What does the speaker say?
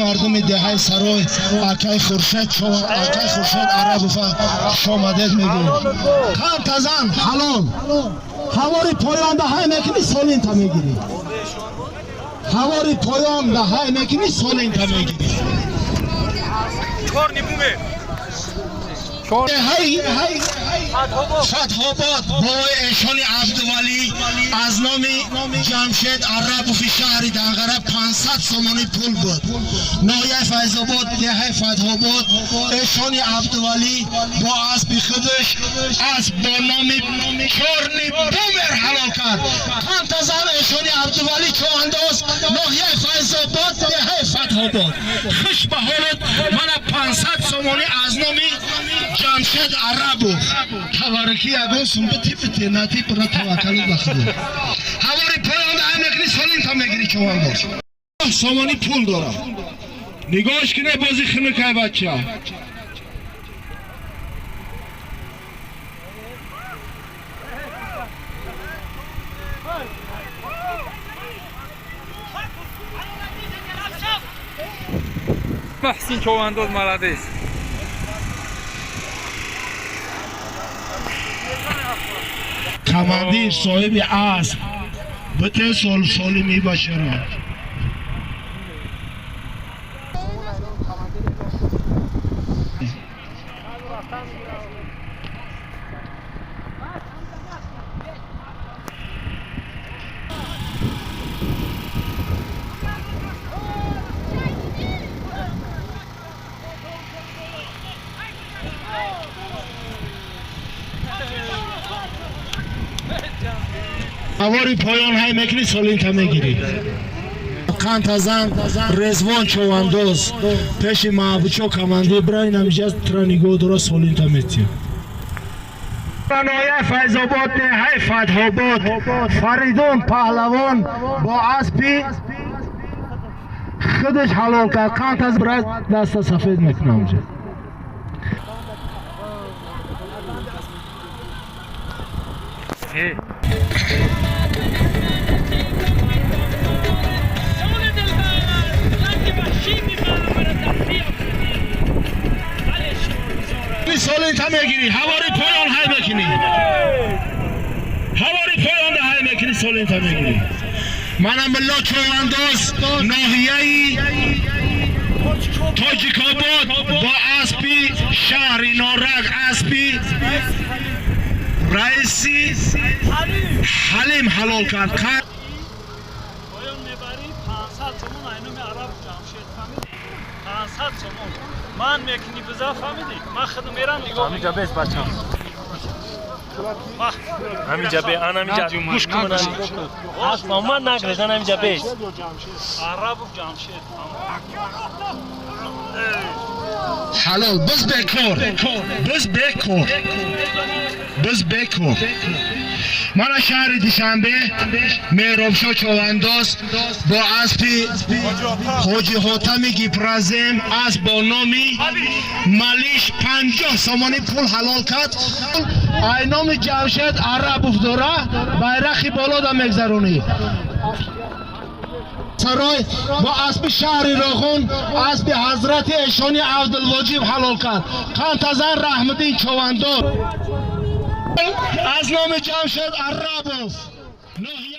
Мардуми деҳаи Сарой, акай Хуршед, акай Хуршед Арабова хушомадед мегӯем. Қантазан ҳалол. Ҳавори поёнда ҳай мекунӣ, солинта мегирӣ. Ҳавори поёнда ҳай мекунӣ, солинта мегирӣ. Чорный бумер. Ҳай Фатҳобод, бобои Эшони Абдувалӣ аз номи Ҷамшед Арабови шаҳри Данғара 500 сомонӣ пул буд. Ноҳияи Файзобод, деҳаи Фатҳобод, Эшони Абдувалӣ бо аспи худаш, асп бо номи Чорный Бумер ҳалол кард. Қантазан Эшони Абдувалӣ, чоандоз, ноҳияи Файзобод, деҳаи Фатҳобод. Хуш ба ҳолат, мана 500 сомонӣ аз номи Ҷамшед Арабов. Таваррукӣ ягон сум бити, бити, нати, бира, таваккалу ба Худо. Ҳавори поёнда ҳай мекунӣ, солинта мегирӣ, човандоз. Сомонӣ пул дорам. Нигоҳш кине, бози хунукай, бача. Муҳсин Човандоз, молодец. Командир, соҳиби асп, бите, сол соли мебашара. Ҳавори поён ҳай мекунӣ, солинта мегирӣ. Қантазан Резвон Човандоз, пеши маҳбучо командир бира, инамиҷа тра нигоҳ дора, солинта метиҳ. Ноҳияи Файзобод, деҳаи Фатҳобод, Фаридун Паҳлавон бо аспи худаш ҳалол кард. Қантаз бира, даста сафед мекунам ҷа. Hey. جون دلبر، رنگ وحشی میبرم، مرا تفریح کنی. بله، شور. Солинта мегирӣ. Ҳавори поён ҳай мекунӣ, ҳавори поёнда ҳай мекунӣ, солинта мегирӣ. Манам Милло Човандоз, ноҳияи Тоҷикобод, бо аспи шаҳри Норак, аспи раиси Ҳалим ҳалол кард. Поён мебарӣ, 500 сомон айноми Араб Ҷамшед, фаҳмидӣ? 500 сомон ман мекунӣ, биза, фаҳмидӣ? Ман худам мерам, нигоҳ. Ҳамиҷа бес, бачам. Ҳамиҷа бе, ан ҳамиҷа гӯш кун. Ман нагрез, ан ҳамиҷа бес. Арабу Ҷамшед. Ҳалол. Биз бекор, биз бекор, биз бекор. Мана шаҳри Душанбе, Меҳробшо Човандоз бо аспи Ҳоҷи Ҳотами Гипразем, асп бо номи Малиш, 50 сомонӣ пул ҳалол кард. Ай номи Ҷамшед Арабов дора, байрақи болода мегзаронӣ. Сарой бо аспи шаҳри Роғун, аспи ҳазрати Эшони Абдулвоҷиб ҳалол кард. Қантазан Раҳмуддин Човандоз аз номи Ҷамшед Арабов, ноҳия.